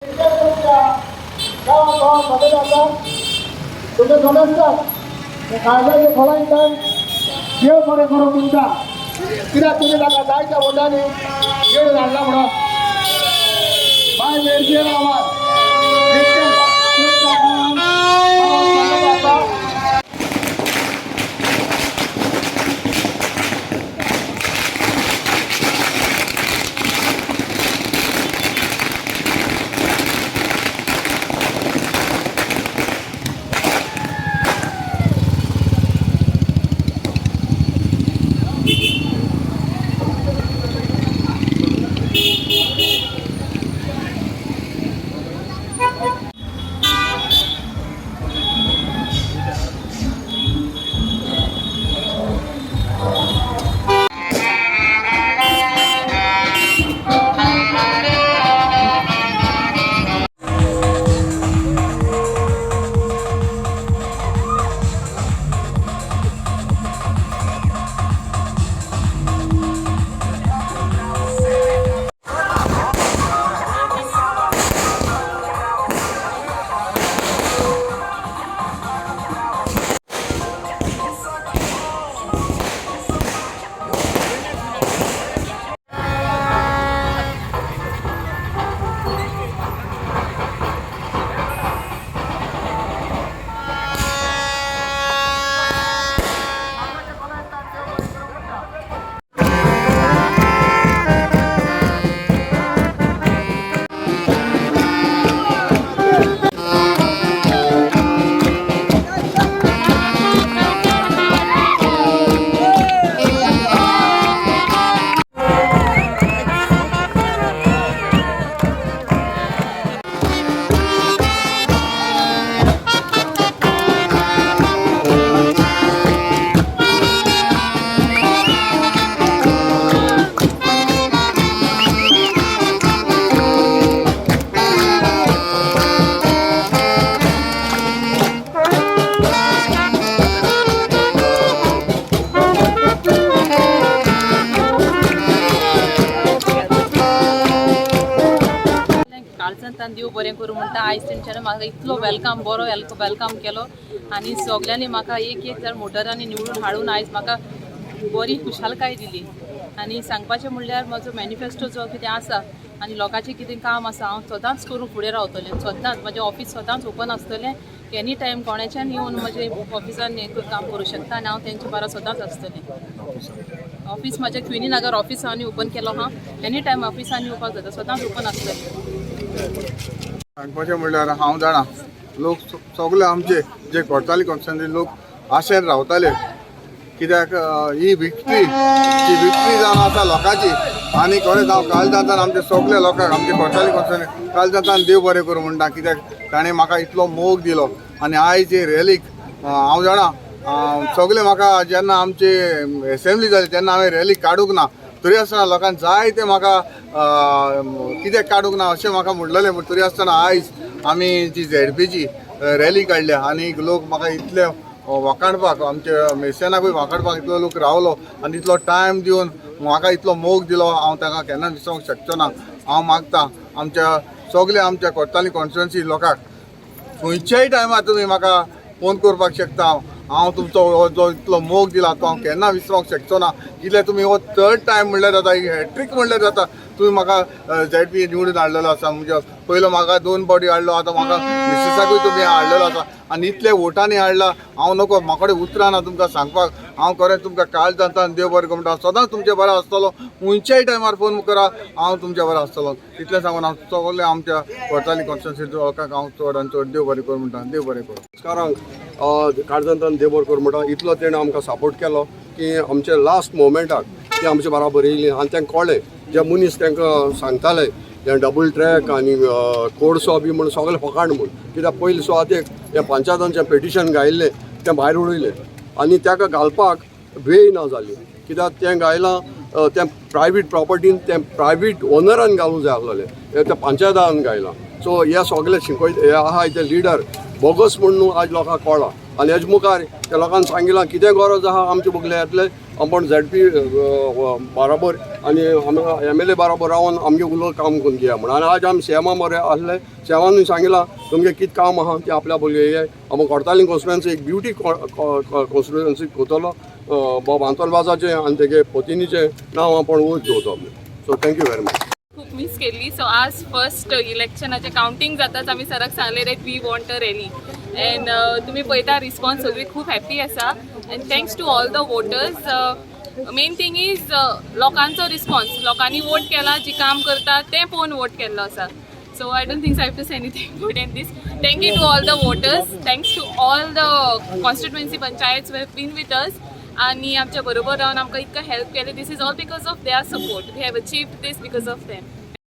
तुमच्या समजतात कायद्याचे खोलांतल्यान देव बरें करूं म्हणटा, कित्याक तुमी ताका जायत्या वटांनी वेळ धाडला म्हणून बाय मेरशे गांवांत. काळजांतल्यान देव बरें करूं म्हणटा. आयज तेंच्यांनी म्हाका इतलो welcome, बरो welcome केलो आनी सगल्यांनी म्हाका एक एक जर मोटरांनी निवडून हाडून आयज म्हाका बरी खुशालकाय दिली. आनी सांगपाचें म्हणल्यार म्हजो मॅनिफेस्टो जो कितें आसा आनी लोकांचें कितें काम आसा, हांव सदांच करूंक फुडें रावतलें. सदांच म्हजें ऑफीस सदांच ओपन आसतलें. एनी टायम कोणाच्यान येवन म्हजें ऑफिसान काम करूं शकता आनी हांव तेंचे बारा सदांच आसतलें. ऑफीस म्हजें क्विनी नगर ऑफिस आनी ओपन केलो आहा. एनी टायम ऑफिसान येवपाक जाता, सदांच ओपन आसतलें. सांगपाचें म्हणल्यार हांव जाणा, लोक सगळे आमचे जे कोर्ताली कॉन्स्टिट्युएन्सी लोक आशेन रावताले, कित्याक ही विक्ट्री, ही विक्ट्री जावन आसा लोकांची. आनी खरेंच हांव कालजांतान आमचे सगळे लोकांक, आमचे कोर्ताली कॉन्स्टिट्युएन्सी कालजांतान देव बरें करूं म्हणटा, कित्याक ताणें म्हाका इतलो मोग दिलो. आनी आयज हे रॅलीक हांव जाणा, सगळे म्हाका जेन्ना आमची एसेंब्ली जाली तेन्ना हांवें रॅली काडूंक ना, तरी आसतना लोकांक जाय ते म्हाका कित्याक काडूंक ना अशें म्हाका म्हणलेलें. पूण तरी आसतना आयज आमी जी झेडपीची रॅली काडल्या आनी लोक म्हाका इतले वाखाणपाक, आमच्या मेसेनाकूय वाखाणपाक इतलो लोक रावलो आनी इतलो टायम दिवन म्हाका इतलो मोग दिलो, हांव ताका केन्ना विसरोंक शकचो ना. हांव मागता आमच्या सगल्या आमच्या कोर्ताली कॉन्स्टिट्युएन्सी लोकांक, खंयच्याय टायमार तुमी म्हाका फोन करपाक शकता. हांव तुमचो हो जो इतलो मोग दिला तो हांव केन्ना विसरोंक शकचो ना. कित्याक तुमी हो थर्ड टायम म्हणल्यार जाता, हॅट्रीक म्हणल्यार जाता, तुमी म्हाका झेडपी निवडून हाडलेलो आसा. म्हणजे पयलो म्हाका 2 फावटी हाडलो, आतां म्हाका मिसेसाकूय तुमी हाडलेलो आसा आनी इतले वोटांनी हाडला. हांव नको, म्हाका कडेन उतरां ना तुमकां सांगपाक. हांव खरें तुमकां काळजांतल्यान देव बरें करूं म्हणटा, सदांच तुमचे बरो आसतलो. खंयच्याय टायमार फोन करा, हांव तुमच्या बरो आसतलो. इतलें सांगून हांव सगळें आमच्या कोर्ताली कॉन्स्टिट्युएन्सी लोकांक हांव चड आनी चड देव बरें करूं म्हणटा. देव बरें करूं. नमस्कारांक काळजांतल्यान देव बरें करूं म्हणटा. इतलो तेणें आमकां सपोर्ट केलो की आमचे लास्ट मोमेंटाक ती आमचे बराबर येयली आनी तांकां कळ्ळें, जे मनीस तांकां सांगताले हें डबल ट्रॅक आनी कोडसो बी म्हूण सगळें फकांड म्हूण, कित्याक पयले सुवातेक हें पंचायतांचें पेटिशन घायिल्लें तें भायर उडयलें आनी ताका घालपाक वेळ ना जाली, कित्याक तें घायलां तें प्रायवेट प्रॉपर्टीन, तें प्रायवेट ओनरान घालूंक जाय आसलेलें, तें पंचायतान घायलां. सो हे सगळे शिकय हे आहाय ते लिडर बोगस म्हूण न्हू आज लोकांक कळ्ळां. आनी हेज मुखार त्या लोकांक सांगिलां कितें गरज आहा आमचे बगले येतले. आपूण झेडपी बराबर आनी एमएलए बराबर रावन आमगे उलोवन काम करून घेया म्हण. आनी आज आमी सीएमा मरे आसले, सीएमानूय सांगिलां तुमगें कितें काम आहा तें आपल्या बोलये. आमी कोर्तालीम कॉन्स्टिट्युएन्सी एक ब्युटी कॉन्स्टिट्युएन्सी करतलो. बाब आंतोन वाजाचें आनी तेगे पोतिनीचें नांव आपूण वयर दवरतलो. So thank you very much. खूप मिस केल्ली. सो आज फर्स्ट इलेक्शनाचें कावंटींग जाताच आमी सराक सांगलें that we want a rally and तुमी पळयता रिस्पॉन्स, सगळी खूब हॅप्पी आसा and thanks to all the voters. Main thing is लोकांचो रिस्पॉन्स, लोकांनी वोट केला, जी काम करता तें पळोवन वोट केल्लो आसा. So I don't think I have to say anything good in this. Thank you to all the voters, thanks to all the constituency panchayats have been with us आनी आमच्या बरोबर रावन आमकां इतकं हेल्प केलें. This is all because of their support. We have achieved this because of them.